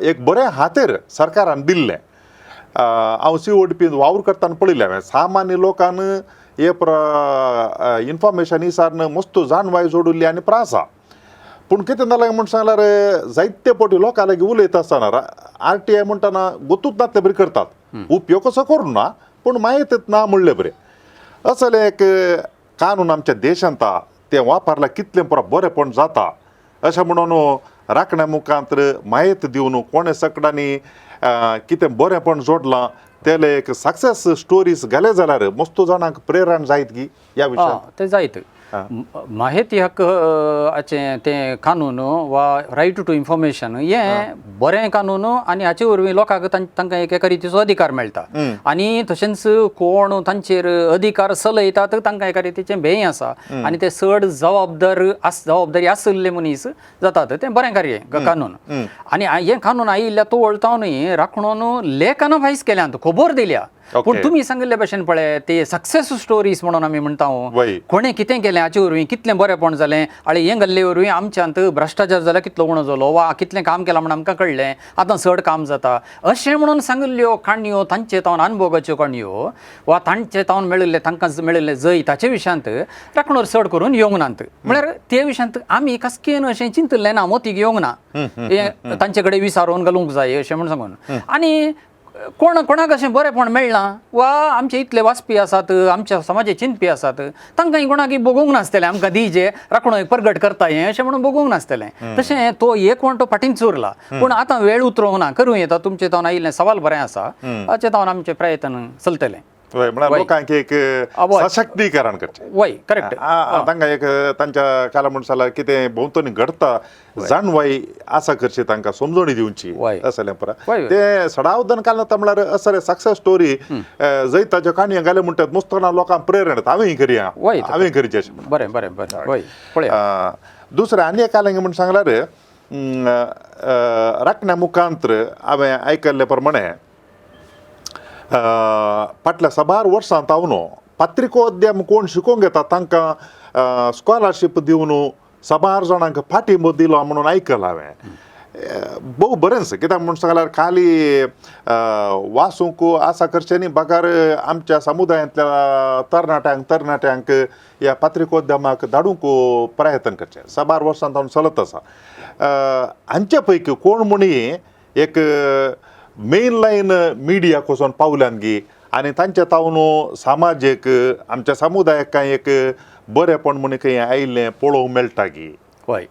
एक बरें हातेर सरकारान दिल्लें. हांव सी ओ डी पी वावर करतना पळयलें हांवें, सामान्य लोकान हे इन्फॉर्मेशन हिसारन मस्त जाणवाय जोडिल्ली आनी प्रासा. पूण कितें जालें म्हूण सांगल्यार जायते फावटी लोकां लागीं उलयता आसतना आरटीआय म्हणटना गोतूच नातले बरी करतात, उपयोग कसो करूं ना पूण मायतच ना म्हणले बरें. असलें एक कानून आमच्या देशांत तें वापरल्यार कितलें पुरो बरेंपण जाता अशें म्हणून राखण्या मुखांत म्हायत दिवन कोणें सकडांनी कितें बरेंपण जोडलां तेले एक सक्सेस स्टोरीज घाले जाल्यार मस्त जाणांक प्रेरण जायत गी ह्या विशयांत. तें जायत. माहिती हक्क हाचें तें कानून वा रायट टू इन्फॉर्मेशन हें बरें कानून, आनी हाचे वरवीं लोकांक तांकां एक एका रितीचो अधिकार मेळटा, आनी तशेंच कोण तांचेर अधिकार चलयतात तांकां एका रितीचें भंय आसा, आनी ते चड जबाबदार आस जबाबदारी आशिल्ले मनीस जातात. तें बरें कार्य कानून, आनी हें कानून आयिल्ल्या तो वळताव न्ही राखणून लेखनां फायस केल्यांत, खबर दिल्या. पूण तुमी सांगिल्ले भशेन पळय ते सक्सेस स्टोरीज म्हणून आमी म्हणटा, कोणें कितें केलें हाचे वरवीं कितलें बरेंपण जालें, आनी हें घाल्ले वरवीं आमच्यांत भ्रश्टाचार जाल्यार कितलो उणो जालो वा कितलें काम केलां म्हण आमकां कळ्ळें, आतां चड काम जाता अशें म्हणून सांगिल्ल्यो काणयो, तांचे तावन अनुभवाच्यो काणयो वा तांचे तावन मेळिल्ले तांकां मेळिल्ले जैत हाचे विशयांत राखणोर चड करून येवंक नात. म्हळ्यार ते विशयांत आमी कसकेन अशें चिंतिल्लें ना, मोतीक येवंक ना, हें तांचे कडेन विचारून घालूंक जाय अशें म्हूण सांगून. आनी कोण कोणाक अशें बरेंपण मेळ्ळां वा आमचे इतले वाचपी आसात, आमच्या समाजे चिंतपी आसात, तांकां कोणाक बगोवंक नासतलें आमकां दी जे राखणो एक परगट करता हें अशें म्हणून बगोवंक नासतलें. तशें तो एक वणटो फाटींच उरला, पूण आतां वेळ उतरोवंक ना, करूं येता. तुमचें तावन आयिल्लें सवाल बरें आसा, हाचें तावन आमचें प्रयत्न चलतलें. म्हळ्यार लोकांक एक सशक्तीकरण करचें. वय, करेक्ट. तांकां एक तांच्या काला म्हण जाल्यार कितें भोंवतणी घडता जाणवाय आसा करची, तांकां समजणी दिवची असलें पुरा तें सडावदन काल म्हणल्यार असले सक्सेस स्टोरी जैताच्यो काणयो घाले म्हणटात मुस्तना लोकांक प्रेरणा येता, हांवें करया, हांवें करचें अशें. बरें बरें बरें, पळया. दुसरें आनी एक आलें म्हूण सांगल्यार राखण्या मुखांत हांवें आयकल्ले प्रमाणे फाटल्या साबार वर्सां तावन पत्रिकोद्यम कोण शिकोवंक येता तांकां स्कॉलरशीप दिवन साबार जाणांक पाठिंबो दिलो म्हणून आयकलां हांवें. भोव बरेंच कित्याक म्हूण सांगल्यार खाली वासूंक आसा करचें न्ही बगर आमच्या समुदायांतल्या तरणाट्यांक तरणाट्यांक ह्या पत्रिकोद्यमाक धाडूंक प्रयत्न करचें साबार वर्सां जावन चलत आसा. हांचे पैकी कोण म्हणी एक मेन लायन मिडियाक वचोन पावल्यान गी आनी तांचे तावन समाजीक आमच्या समुदायाक कांय एक बरेपण म्हण खंय आयिल्लें पळोवंक मेळटा गी? हय,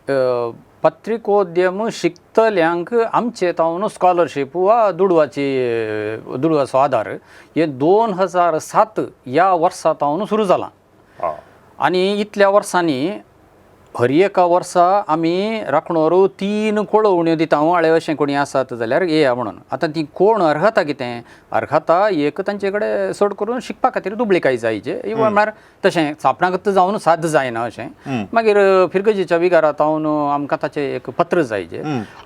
पत्रिकोद्यम शिकतल्यांक आमचे तावन स्कॉलरशीप वा दुडवाची दुडवाचो आदार हे 2007 ह्या वर्सा तावन सुरू जालां. आनी इतल्या वर्सांनी हर एका वर्सा आमी राखणोर 3 कळोवण्यो दिता आळे अशें कोणी आसात जाल्यार येया म्हणून. आतां ती कोण अर्हता कितें अर्हता एक तांचे कडेन चड करून शिकपा खातीर दुबळिकाय जायचे म्हळ्यार तशें चापणागत जावन साध्य जायना अशें. मागीर फिरगजेच्या विगारात हांव आमकां ताचें एक पत्र जायचे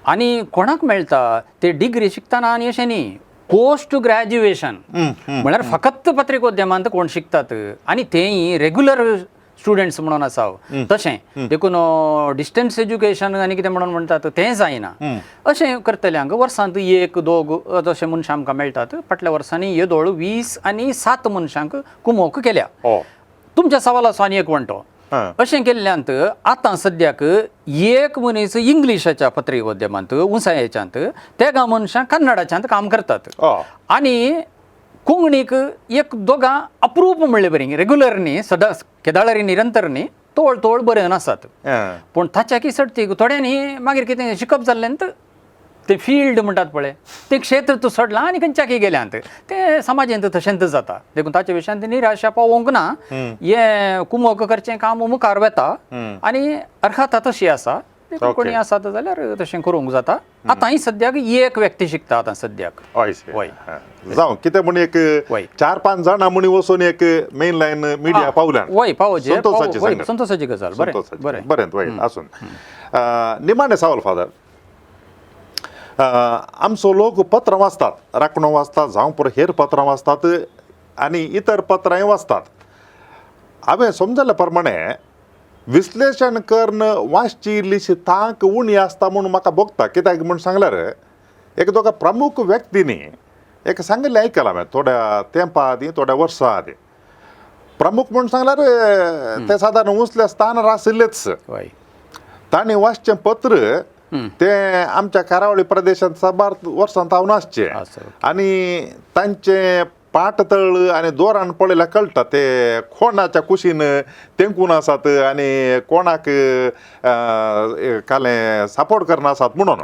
आनी कोणाक मेळटा ते डिग्री शिकतना आनी अशें न्ही पोस्ट ग्रॅज्युएशन म्हळ्यार फकत पत्रिकोद्यमांत कोण शिकतात आनी तेय रेगुलर स्टुडंट्स म्हणून आसा तशें देखून डिस्टन्स एज्युकेशन आनी कितें म्हणून म्हणटात तें जायना. अशें करतल्यांक वर्सांत 1 2 तशें मनशां आमकां मेळटात. फाटल्या वर्सांनी येदोळ 20 आनी 7 मनशांक कुमोक केल्या. तुमच्या सवालाचो आनी एक म्हणटो अशें केल्ल्यांत आतां सद्याक एक मनीस इंग्लिशाच्या पत्रिकोद्यमांत उंचायेच्यांत तेगा मनशां कन्नडाच्यांत काम करतात आनी कोंकणीक 1 2 अप्रूप म्हणले बरी रेगुलर न्ही सदां केदाळरी निरंतर न्ही तोळ तोळ बरें आसात. पूण ताच्याकी सडतीक थोड्यांनी मागीर कितें शिकप जाल्ल्यान तें फिल्ड म्हणटात पळय तें क्षेत्र तूं सोडलां आनी खंयच्याकी गेल्यांत तें समाजांत तशेंच जाता. देखून ताच्या विशयांत निराशा पावोवंक ना. हें कुमोक करचें काम मुखार वता आनी अर्हता तशी आसा. देखून कोणी आसात जाल्यार तशें करूंक जाता. आतांय सद्याक एक व्यक्ती शिकता आतां सद्याक. हय जावं कितें म्हण एक 4-5 जाणां म्हणी वचून एक मेन लायन मिडिया पावल्यान. वय पावोवचें संतोषाची गजाल. बरें बरें बरें वय आसून निमाणें सवाल फादर, आमचो लोक पत्रां वाचतात, राखणो वाचतात जावं पुरो हेर पत्रां वाचतात आनी इतर पत्रांय वाचतात. हांवें समजल्या प्रमाणे विश्लेशण करून वाचची इल्लीशी तांक उणी आसता म्हूण म्हाका भोगता. कित्याक म्हूण सांगल्यार एक दोगा प्रमुख व्यक्तींनी एक सांगिल्लें आयकलां हांवें थोड्या तेंपा आदीं थोड्या वर्सां आदीं. प्रमुख म्हूण सांगल्यार ते सादारण उंचल्या स्थानार आशिल्लेच. तांणी वाचचें पत्र तें आमच्या कारावळी प्रदेशांत साबार वर्सां तावन आसचें आनी तांचें पाटतळ आनी दोरान पळयल्यार कळटा ते कोणाच्या कुशीन तेंकून आसात आनी कोणाक कालें सपोर्ट करना आसात म्हणून.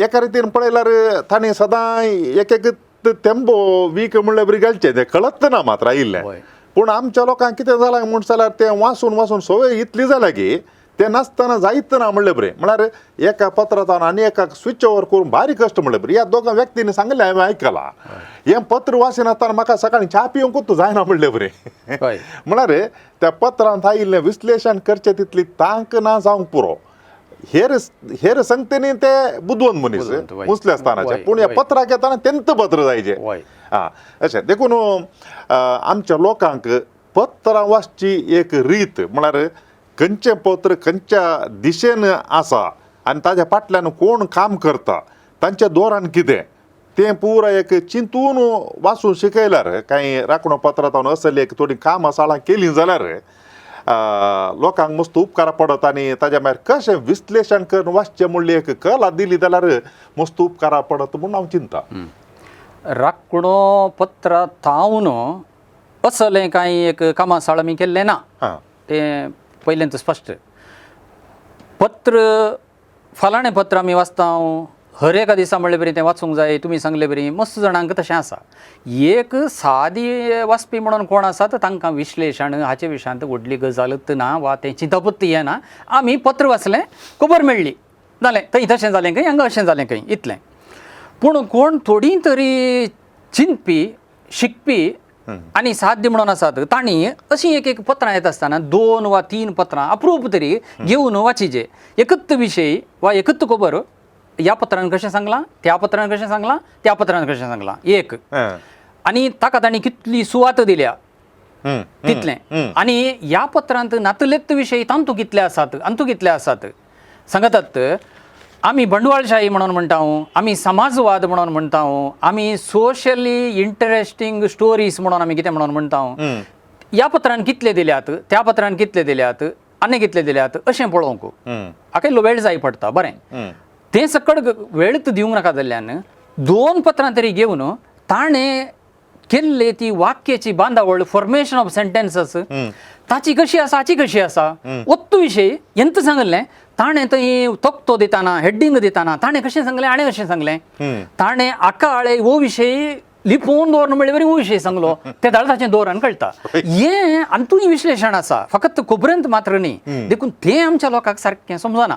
एका रितीन पळयल्यार तांणी सदां एक एक तेंबो वीक म्हणल्यार बरी घालचें तें कळत ना मात्र आयिल्लें. पूण आमच्या लोकांक कितें जालां म्हूण जाल्यार तें वाचून वाचून संवय इतली जाल्या की तें नासतना जायत ना म्हणलें बरें. म्हळ्यार एका पत्रांत आनी एका स्विच ओवर करून भारी कश्ट म्हणलें बरें. ह्या दोगां व्यक्तींनी सांगलें हांवें आयकलां हें पत्र वाचिनासतना म्हाका सकाळीं च्या पिवंकूच जायना म्हणलें बरें. म्हळ्यार त्या पत्रांत आयिल्लें विश्लेशण करचें तितली तांक ना जावंक पुरो. हेर हेर संगतेनी ते बुदवंत मनीस मुसल्या स्थानाचे, पूण ह्या पत्राक येतना तेंत पत्र जायचे. आं अशें देखून आमच्या लोकांक पत्रां वाचची एक रीत म्हळ्यार खंयचें पत्र खंयच्या दिशेन आसा आनी ताज्या फाटल्यान कोण काम करता तांच्या दोरान कितें तें पुराय एक चिंतून वाचून शिकयल्यार कांय राखणो पत्रां असली एक थोडी कामां साळां केलीं जाल्यार लोकांक मस्त उपकारा पडत आनी ताज्या मागीर कशें विश्लेशण करून वाचचें म्हणली एक कला दिली जाल्यार मस्त उपकारा पडत म्हूण हांव चिंता. राखणो पत्रां थावन असलें कांय एक कामां साळ आमी केल्लें ना तें पयलेंच स्पश्ट. पत्र फलाणें पत्र आमी वाचता हर एका दिसा म्हणले बरी तें वाचूंक जाय तुमी सांगले बरी मस्त जाणांक तशें आसा. एक सादी वाचपी म्हणून कोण आसा तर तांकां विश्लेशण हाचे विशयांत व्हडली गजालूच ना वा तें चिंतपूच येना. आमी पत्र वाचलें खबर मेळ्ळी जालें थंय तशें जालें खंय हांगा अशें जालें खंय इतलें. पूण कोण थोडी तरी चिंतपी शिकपी आनी साध्य म्हणून आसात तांणी अशीं एक एक पत्रां येता आसतना 2 वा 3 पत्रां अप्रूप तरी घेवन वाचिचे. एकच विशय वा एकच खबर ह्या पत्रान कशें सांगलां त्या पत्रान कशें सांगलां त्या पत्रान कशें सांगलां एक आनी ताका तांणी कितली सुवात दिल्या तितलें आनी ह्या पत्रांत नातलेच विशय तांतू कितले आसात अंतू कितले आसात सांगतात. आमी बंडवाळशाही म्हणून म्हणटा, आमी समाजवाद म्हणून म्हणटा, आमी सोशली इंटरेस्टींग स्टोरीज म्हणून आमी कितें म्हणून म्हणटा, ह्या पत्रान कितले दिल्यात, त्या पत्रान कितले दिल्यात, आनी कितले दिल्यात अशें पळोवंक हाका इल्लो वेळ जाय पडटा. बरें, तें सकड वेळच दिवंक नाका जाल्ल्यान दोन पत्रां तरी घेवन ताणें केल्ले ती वाक्याची बांदावळ, फॉर्मेशन ऑफ सेंटेन्सीस ताची कशी आसा, हाची कशी आसा, ओत्तू विशय एंत सांगलें ताणें, थंय तक्तो दिताना, हेडींग दिताना ताणें कशें सांगलें, हाणें कशें सांगलें, ताणें आकाळे हो विशय लिपोवन दवरन म्हणल्यार बरी हो विशय सांगलो, ते दाळ ताचें दवरन कळटा. हें आनी विश्लेशण आसा, फकत खबरेंत मात्र न्ही. देखून तें आमच्या लोकांक सारकें समजना.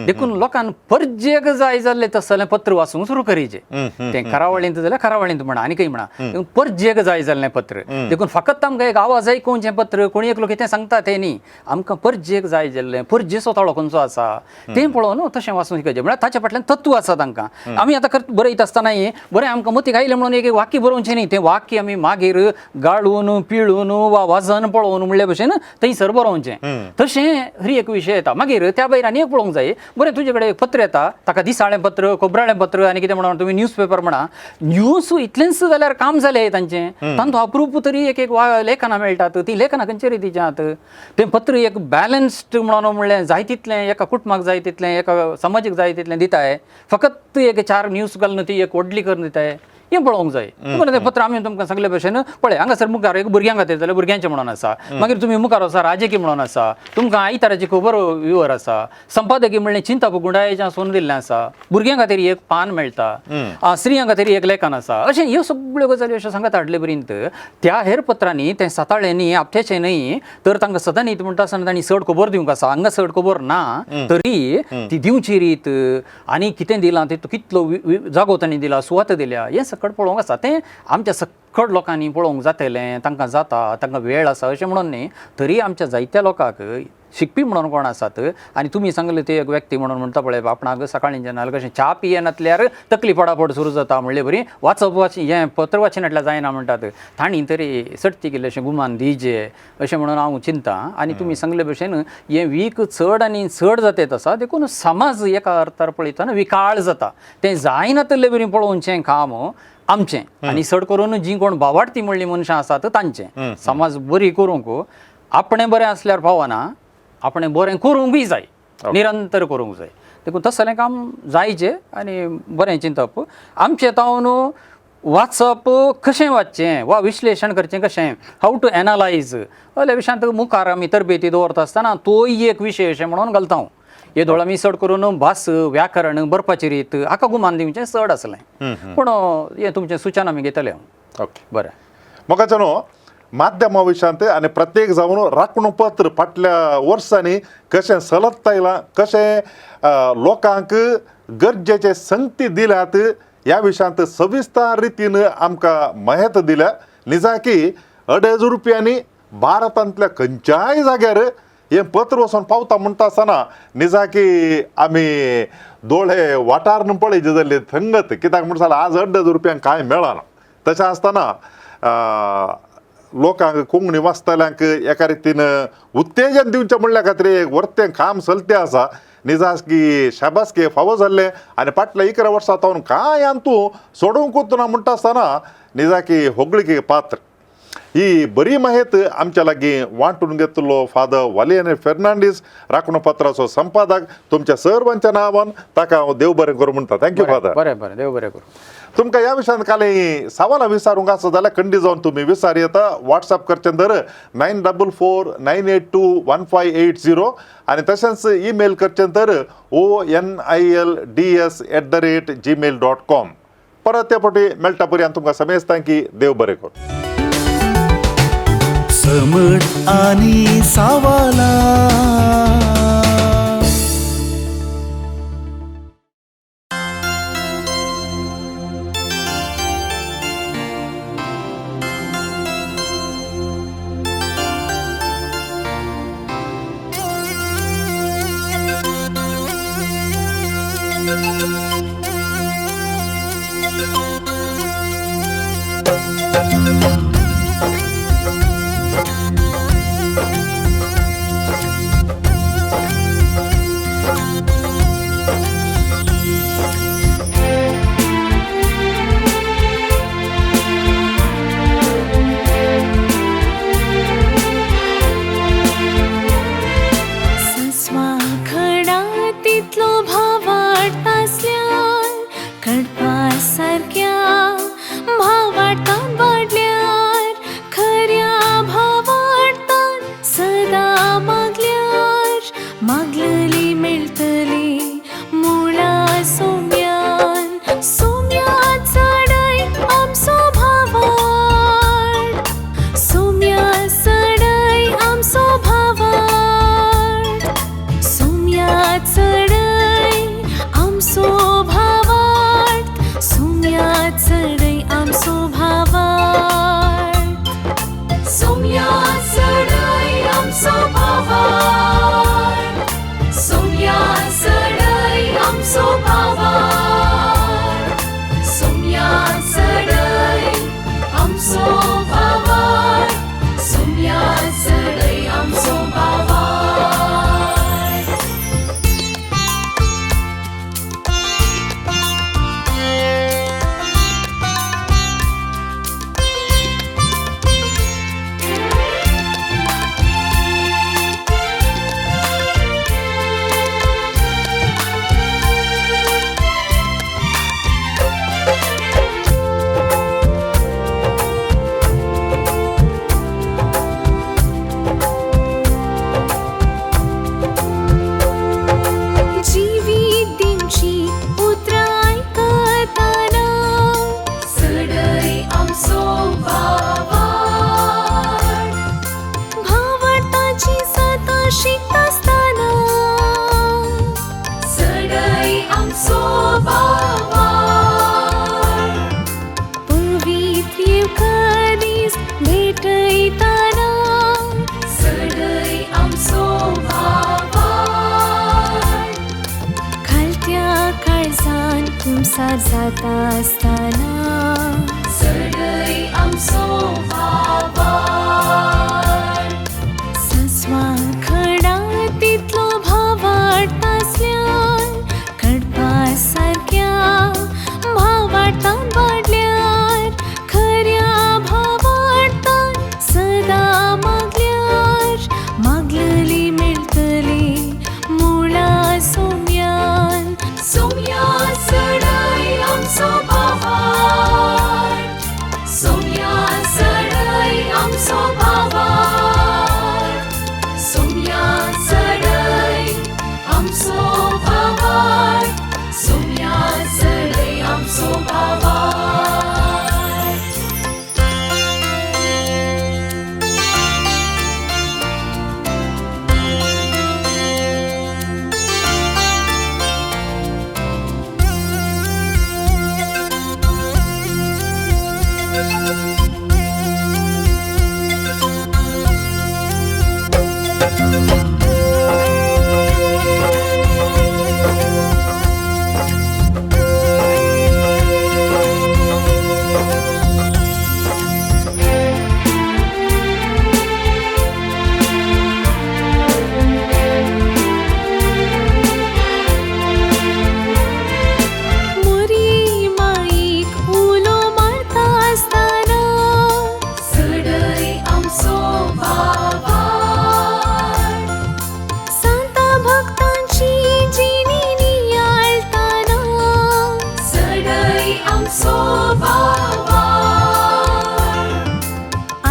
देखून लोकांक परजेक जाय जाल्लें तसलें पत्र वाचूंक सुरू करीचे. तें करावळींत जाल्यार करावळींत म्हणा आनी खंय म्हणा, देखून परजेक जाय जाल्लें पत्र. देखून फकत आमकां एक आवाज आयकुचें पत्र, कोणी एकलो कितें सांगता तें न्ही, आमकां परजेक जाय जाल्लें, परजेचो ताळो खंयचो आसा तें पळोवन तशें वाचूंक शिकयचें. म्हळ्यार ताच्या फाटल्यान तत्व आसा तांकां. आमी आतां बरयता आसतनाय बरें आमकां मतीक आयलें म्हणून एक वाक्य बरोवचें न्ही, तें वाक्य आमी मागीर गाळून पिळून वा वजन पळोवन म्हणल्या भशेन थंयसर बरोवचें. तशें हर एक विशय येता. मागीर त्या भायर आनी एक पळोवंक जाय. बरें, तुजे कडेन एक पत्र येता, ताका दिसाळें पत्र, खबराळें पत्र आनी कितें म्हणून तुमी न्यूज पेपर म्हणा, न्यूज इतलेंच जाल्यार काम जालें तांचें. तांचो अप्रूप तरी एक एक लेखनां मेळटात, ती लेखनां खंयचे रितीचें आहात, तें पत्र एक बॅलन्स्ड म्हणून म्हणलें जाय तितलें एका कुटुंबाक जाय तितलें, एका समाजीक जाय तितलें दिताय, फकत एक चार न्यूज घालून ती एक व्हडली करून दिताय, हें पळोवंक जाय. बरें, तें पत्र आमी तुमकां सगळे भशेन पळय हांगासर मुखार एक भुरग्यां खातीर जाल्यार भुरग्यांचें म्हणून आसा, मागीर तुमी मुखार वचा राजकीय म्हणून आसा, तुमकां आयताराची खबर विवर आसा, संपादकी म्हणलें चिंतप गुंडायेचें सोन दिल्लें आसा, भुरग्यां खातीर एक पान मेळटा, स्त्रियां खातीर एक लेखन आसा. अशें ह्यो सगळ्यो गजाली अश्यो सांगत हाडले पर्यंत त्या हेर पत्रांनी तें साताळ्यांनी आपट्याचें न्हय तर तांकां सदांच म्हणटा आसतना तांणी चड खबर दिवंक आसा. हांगा चड खबर ना तरी ती दिवची रीत आनी कितें दिलां तें कितलो जागो तांणी दिला, सुवात दिल्या, हें सकट पळोवंक आसा. तें आमच्या सकट लोकांनी पळोवंक जातलें, तांकां जाता, तांकां वेळ आसा अशें म्हणून न्ही, तरी आमच्या जायत्या लोकांक शिकपी म्हणून कोण आसात. आनी तुमी सांगले ते एक व्यक्ती म्हणून म्हणटा पळय आपणाक सकाळीं जेन्ना कशें च्या पियेनातल्यार तकली पडापड सुरू जाता म्हणले बरी वाचप वाच हें पत्र वाचिनातल्यार जायना म्हणटात, तांणी तरी सटती केल्लें अशें गुमान दिजे अशें म्हणून हांव चिंता. आनी तुमी सांगले भशेन हें वीक चड आनी चड जातेत आसा, देखून समाज एका अर्थार पळयतना विकाळ जाता. तें जायनातल्ले बरी पळोवचें काम आमचें, आनी चड करून जीं कोण बावाडती म्हणली मनशां आसात तांचें. समाज बरी करूंक आपणें बरें आसल्यार पावना, आपणें बरें करूंकूय जाय, निरंतर करूंक जाय. देखून तसलें काम जायचें आनी बरें चिंतप आमचें तावन वाचप कशें वाचचें वा विश्लेशण करचें कशें, how to analyse असल्या विशयांत मुखार आमी तरबेती दवरता आसतना तोय एक विशय अशें म्हणून घालता हांव. येदोळ आमी चड करून भास, व्याकरण, बरपाची रीत हाका गुमान दिवचें चड आसलें, पूण हें तुमचें सुचन आमी घेतलें हांव. ओके, बरें. म्हाका न्हू माध्यमा विशयांत आनी प्रत्येक जावन राखणो पत्र फाटल्या वर्सांनी कशें चलत आयलां, कशें लोकांक गरजेचे संगती दिल्यात ह्या विशयांत सविस्तर रितीन आमकां म्हायती दिल्या. निजाकी 2.5 रुपयांनी भारतांतल्या खंयच्याय जाग्यार हें पत्र वचोन पावता म्हणटा आसतना निजाकी आमी दोळे वाठार पळयचे जाल्ले थंगत, कित्याक म्हणटा जाल्यार आज 2.5 रुपयांक कांय मेळना. तशें आसतना लोकांक कोंकणी वाचतल्यांक एका रितीन उत्तेजन दिवचें म्हणल्या खातीर एक वर्तें काम चलतें आसा. निजासकी शाबासकी फावो जाल्लें आनी फाटल्या 11 वर्सां तावन कांय आनी तूं सोडूंक ना म्हणटा आसतना निजाकी होगळीकी पात्र. ही बरी माहिती आमच्या लागीं वांटून घेतलो फादर वालियन फेर्नांडीस, राखणो पत्राचो संपादक. तुमच्या सर्वांच्या नांवान ताका हांव देव बरें करूं म्हणटा. Thank you father. बरें बरें, देव बरें करूं. तुमकां ह्या विशयांत काली सवालां विचारूंक आसा जाल्यार खंडीत जावन तुमी विचार येता. वॉट्सएप करचें तर 9449821580 आनी तशेंच ईमेल करचें तर onilds@gmail.com. परत ते फावटी मेळटा पर्यंत तुमकां समेस्तांक की देव बरें करूं. समट आणि सावाला. भावार्थ आसल्यार कडपा सारक्या भावार्थान वाडल्यार खऱ्या भावार्थान सदां मागल्यार मागलली मेळटली मुळा सोम्यान सोम्या चडय आमचो भावार्थ सोम्या चडय आमचो भावार्थ सोम्या चडय आमचो भावार्थ सोम्या चडय आमचो भावार्थ सोम्या चडय आमचो भावार्थ सोम्या चडय आमचो भावार्थ सोम्या चडय आमचो भावार्थ सोम्या चडय आमचो भावार्थ. जिवीत दिवची उतरां आयकतना चडय आमचो भावार्थ भावार्थाची सतां शिकतासतना चडय आमचो भावार्थ पवित्र येवकारीस भेटयतना चडय आमचो भावार्थ खालत्या काळजान कुमसार जाता आसतना चडय आमचो भावार्थ सस्वा खडा तितलो भावार्थ आसल्यार कडपा सारक्या भावार्थान वाडल्यार खऱ्या भावार्थान सदां मागल्यार मागलली मेळटली मुळा सोम्यान सोम्या चडय आमचो भावार्थ सोम्या चडय आमचो भावार्थ सोम्या चडय आमचो भावार्थ सोम्या चडय आमचो भावार्थ. मोरी माईक उलो मारता आसतना चडय आमचो भावार्थ सांता भक्तांची जिणी नियाळताना चडय आमचो भावार्थ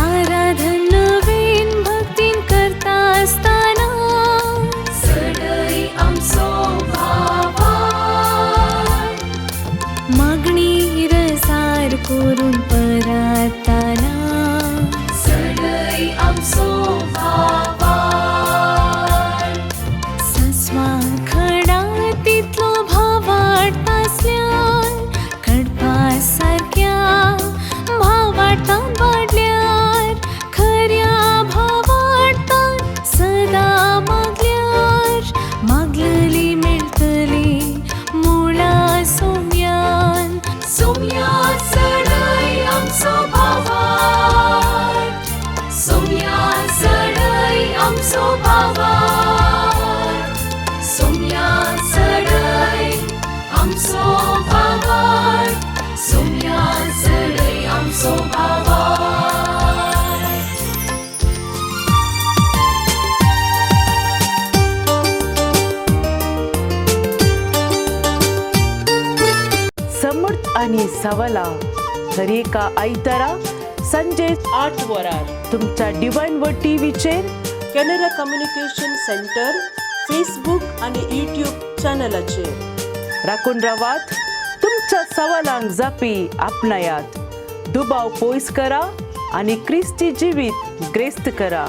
आराधन नवीन भक्तीन करता आसतना चडय आमचो भावार्थ मागणी रजार करून परातना चडय आमचो भावार्थ सस्वा खडा तितलो भावार्थ आसल्यार कडपा सारक्या भावार्थान वाडल्यार खऱ्या भावार्थान सदां मागल्यार मागलली मेळटली मुळा सोम्यान सोम्या चडय आमचो भावार्थ सोम्या चडय आमचो भावार्थ सोम्या चडय आमचो भावार्थ सोम्या चडय आमचो भावार्थ. आनी सवालां दरेका आयतारा संजे 8 वरार तुमच्या डिवायन वर्ड टीव्हीचेर कॅनरा कम्युनिकेशन सेंटर फेसबूक आनी यूट्यूब चॅनलाचेर. राखून रावात, तुमच्या सवालांक जापी आपणायात, दुबाव पयस करा आनी क्रिस्ती जिवीत ग्रेस्त करा.